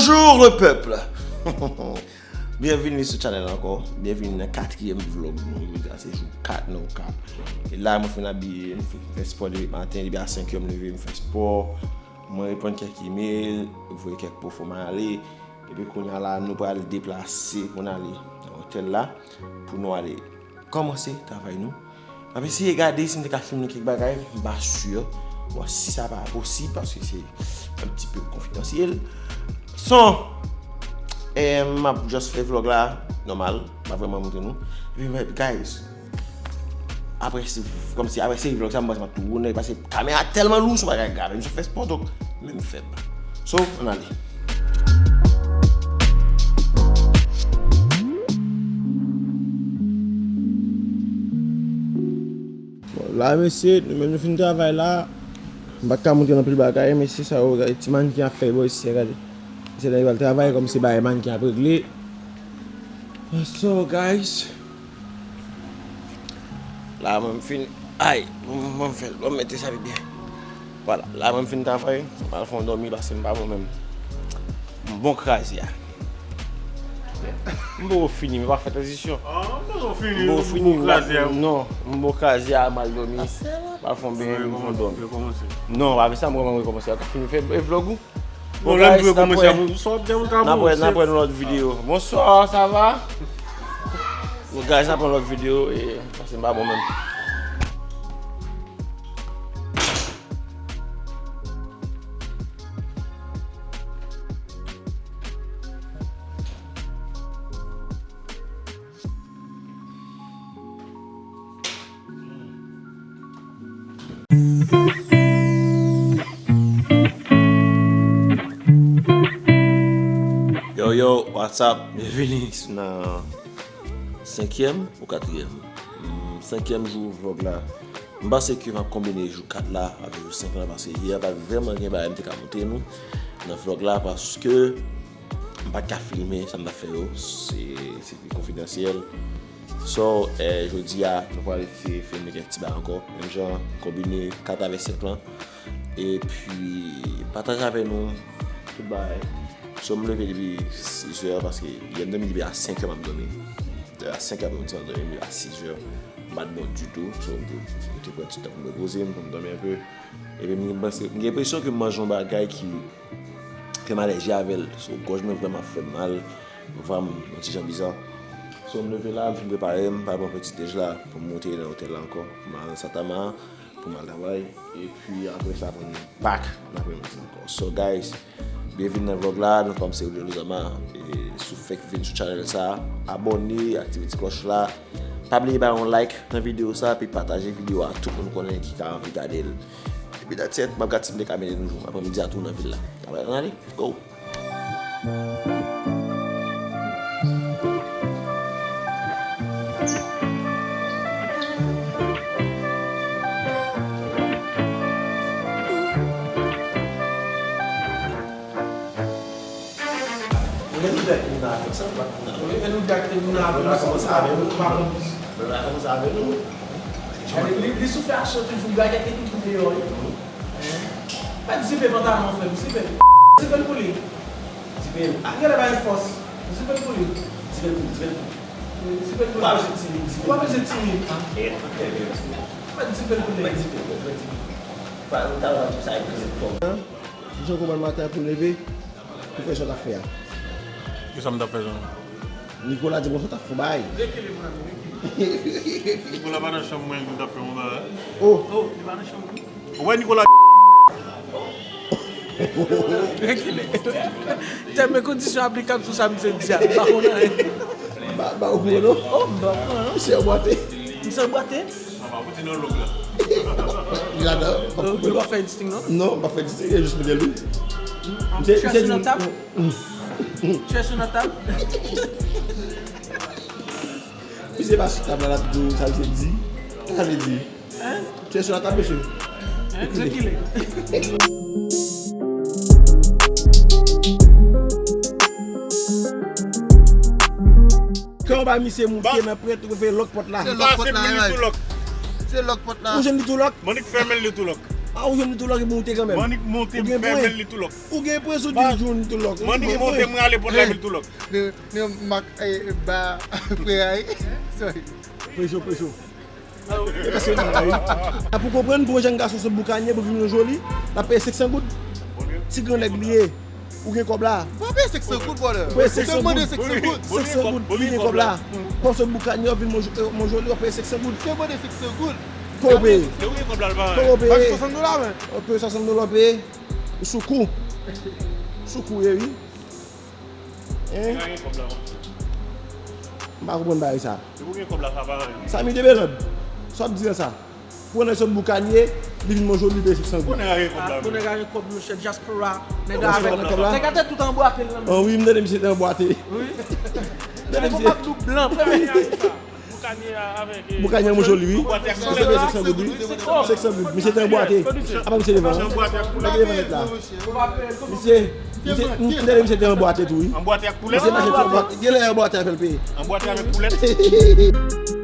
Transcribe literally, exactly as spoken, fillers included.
Bonjour le peuple! Byenvini sou chanèl ankò. Byenvini nan katriyèm vlog nou. Jodi a se jou kat nan Okap. E la mwen fin abiye, mwen fin fè spò depi maten, depi a senk è m leve, mwen fè spò. Mwen reponn kèk email, voye kèk pwofòma ale. Epi kounye a la, nou pral deplase pou n ale nan otèl la, pou nou ale kòmanse travay nou. M ap eseye gade si m te ka filme kèk bagay, m pa si. Bon, si sa pa posib, paske se un petit peu confidentiel. So, eh, m ap just fè vlog la, nòmal, m pa vrèman montre nou. Epi, guys, apre, se, kòmsi, apre seri vlog sa, m panse m ap tounen, paske kamera tèlman lou, se yon bagay grav. M sot fè spò, donk, menm fèb. So, ann ale. Bon, la, mesye, nou menm nou fin travay la. M pa t ka montre n anpil bagay, mesye, sa yo, gade, ti mannken ap fè bò isi a, gade. Se lè yo al travay, kòm se bagay mannken ap regle. So, guys, la, mwen m fin, ay, mwen, mwen m fè l, mwen m mete sa pi byen. Vwala, la, mwen m fin travay, mwen al fè yon dòmi, paske m pa bon menm. M bon kraze a. M poko fini, m pa fè tranzisyon. Ah, m poko fini, m poko fini, m bon kraze a. Non, m bon kraze a, m al dòmi. M al fè yon benyen, m fè yon dòmi. Non, pa vle sa, m rekonmanse. Ou ka fini fè vlog ou? Bon, lè m tou rekonmanse, sa w ap di, ou ka bon, n ap wè, n ap wè nan lòt videyo. Bonsoir, ça va? Bon, guys, n ap wè nan lòt videyo, e, paske m pa bon menm. Yo, yo, what's up? Byenvini nan senkyèm ou katriyèm? Hmm, senkyèm jou vlog la. M panse ke m ap konbine jou kat la avèk jou senk la, paske yè pa t vrèman gen bagay m te ka montre nou nan vlog la, paske m pa t ka filme sa m t ap fè yo, se, se te konfidansyèl. So, eh, jodi a, nou pral eseye filme kèk ti bagay ankò. Menm jan, konbine kat avèk senk lan. Epi, pataje avè nou tout bagay. So, m leve depi sis è, paske yè m dòmi depi a senk è m ap dòmi. A senk è m ap dòmi, m a sis è. M pa t bon ditou. So, m te, m te pran ti tan pou m repoze m, pou m dòmi enpe. Epi m gen panse, m gen enpresyon ke m manje yon bagay ki, ke m alèji avè l. So, gòj mwen vrèman ap fè m mal. Vwa m yon ti jan biza. So, m leve la, m fin prepare m, m pral pran ti dej la pou m monte nan otèl la ankò. M al nan Saint-Amand pou m al travay. Epi apre sa, pou m back nan apremidi ankò. So, guys, byenvini nan vlog la. Nou kòmse Willy Lozama. E si w fèk vin sou channel sa, abòne, aktive ti klòch la. Pa bliye bay yon like nan videyo sa, epi pataje videyo a tout moun konnen ki ka anvi gade l. Epi that's it, m ap gad si m te ka mennen nou jou apremidi a tou nan vil la. Alright, ann ale, go! Ou gen lide ki vin avè sa, ou pa konn. Ou gen lide ki vin avè sa, ou pa konn. Li, li, li sou fè aksyon toujou, li pa gen ki toujou deyò, wi. Mèt zipe pantalon an, frè m, zipe l. Zipe l pou li. Zipe l. Ak genlè bay fòs. Zipe l pou li. Zipe l pou li, zipe l pou li. Zipe l pou li. Ou pa bezwen timid, zipe l. Ou pa bezwen timid. Mèt zipe l pou li. Mèt zipe l, mèt zipe l. Pa, ou ta wè tout sa, e pou li. Jan kòman maten pou leve. Pou fè sa w t ap fè a. Kisa m t ap fè, Jean? Nicolas di bon sa w t ap fè yon bagay. Nicolas pa nan chanm mwen, li t ap fè yon bagay. Oh! Oh, li pa nan chanm mwen. Ou wè Nicolas? Rekile. Tèm e kondisyon aplikab sou sa misye di a, m pa konn anyen. Ba, ba, ou konnen non? Oh, m pa konn non. Misye anbwate. Misye anbwate? Li ladan. Ou pa fè editing non? Non, m pa fè editing, e jis mete lou. Misye, misye di nan tab? Chè sou nan tab. Misye pa sou tab la, l ap di w sa misye di. Sa sa vle di? Hein? Chè sou nan tab, mesye. Hein? Ekile. Ekile. Kan w bay misye moute nan prent, ou fè lòk pòt la. Se lòk pòt la, se pou li tou lòk. Se lòk pòt la. Ou jwenn li tou lòk? Monique fèmen li tou lòk. A, ou jwenn li tou lòk, epi ou te kanmenm. Mannik monte, m fèmen li tou lòk. Ou gen prens ou di l jwenn li tou lòk. Mannik monte, m rale pòt la, epi l tou lòk. Ni, ni mak, eh, ba, frè a, eh. Sorry. Precho, precho. E paske nan la, wi. A, pou konprann, pou yon jèn gason sot Boukanye, pou vin yon joli, l ap peye senk san goud. Ti gran nèg li ye. Ou gen kòb la. Ou pa peye senk san goud, brother. Ou peye senk san goud. Senk san goud. Ou gen kòb la. Kòm sot Boukanye, w ap vin Mon-, Monjoli, w ap peye senk san goud. Te mande senk san goud. Kòb ou peye. Kòb ou peye. Ba m swasant dola, men. W ap peye swasant dola, w peye. Ou sou kou. Sou kou, ye, wi. Hein? M pa konprann bagay sa. Depi w gen kòb la, sa pa anyen. Samy de Belande, sa w ap di nan sa? Pou nèg sot Boukanye, li vin Monjoli, li peye senk san goud. Pou nèg a gen kòb la. Pou nèg a gen kòb, monchè, dyaspora, nèg la avèk. Nèg la te tout anbwate l nan men. An wi, m tande misye te anbwate. Wi. Tande misye. Blan. Boukanye a avèk, eh, Boukanye Monjoli, wi. Misye peye senk san goud, wi. Senk san goud. Misye te anbwate. Apa misye devan? Misye anbwate ak poulèt. Misye, misye, m tande misye te anbwate tou, wi. Anbwate ak poulèt? Misye mache tou anbwate. Gen lè anbwate avè l peye. Anbwate avèk poulèt?